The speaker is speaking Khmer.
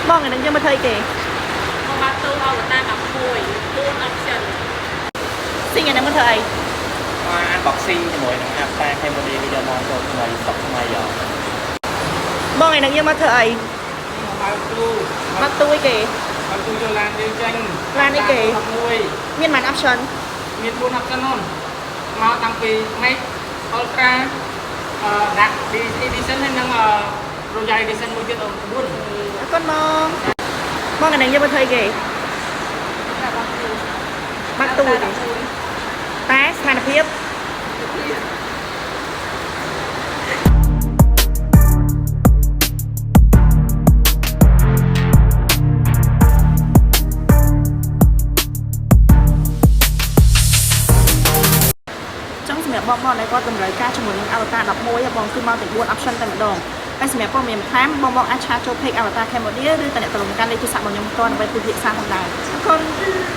បងថ្ងៃនេះយើងមកធ្វើអីគេ មកបាត់ទូអវតារ11 4 option ស៊ីថ្ងៃនេះមកធ្វើអី មក unboxing ជាមួយនឹង Avatar Cambodia Leader Mall ចូលថ្មីសុកថ្មីហ៎ បងថ្ងៃនេះយើងមកធ្វើអី បើកទូ មកទូអីគេ បើកទូយកឡានយើងចេញ ឡានអីគេ 11 មានប៉ុន្មាន option មាន4 option នោះមកតាំងពី Max Ultra អឺ Dark Edition ហើយនិង Royal Edition មួយទៀតអូន4 អរគុណបងបងថ្ងៃនេះយើងមកធ្វើអីគេ តែបាត់ទូ បាក់ទូអីគេតែស្ថានភាពចង់សម្រាប់បងបងដែលគាត់តម្រូវការជាមួយនឹង Avatar 11បងគឺមកទាំង4 option តែម្ដងហើយសម្រាប់ព័ត៌មានបន្ថែមបងបងអាច chat ចូល page Avatar Cambodia ឬតំណែងកាន់លេខទូរស័ព្ទរបស់ខ្ញុំផ្ទាល់ដើម្បីពិភាក្សាផងដែរអរគុណ។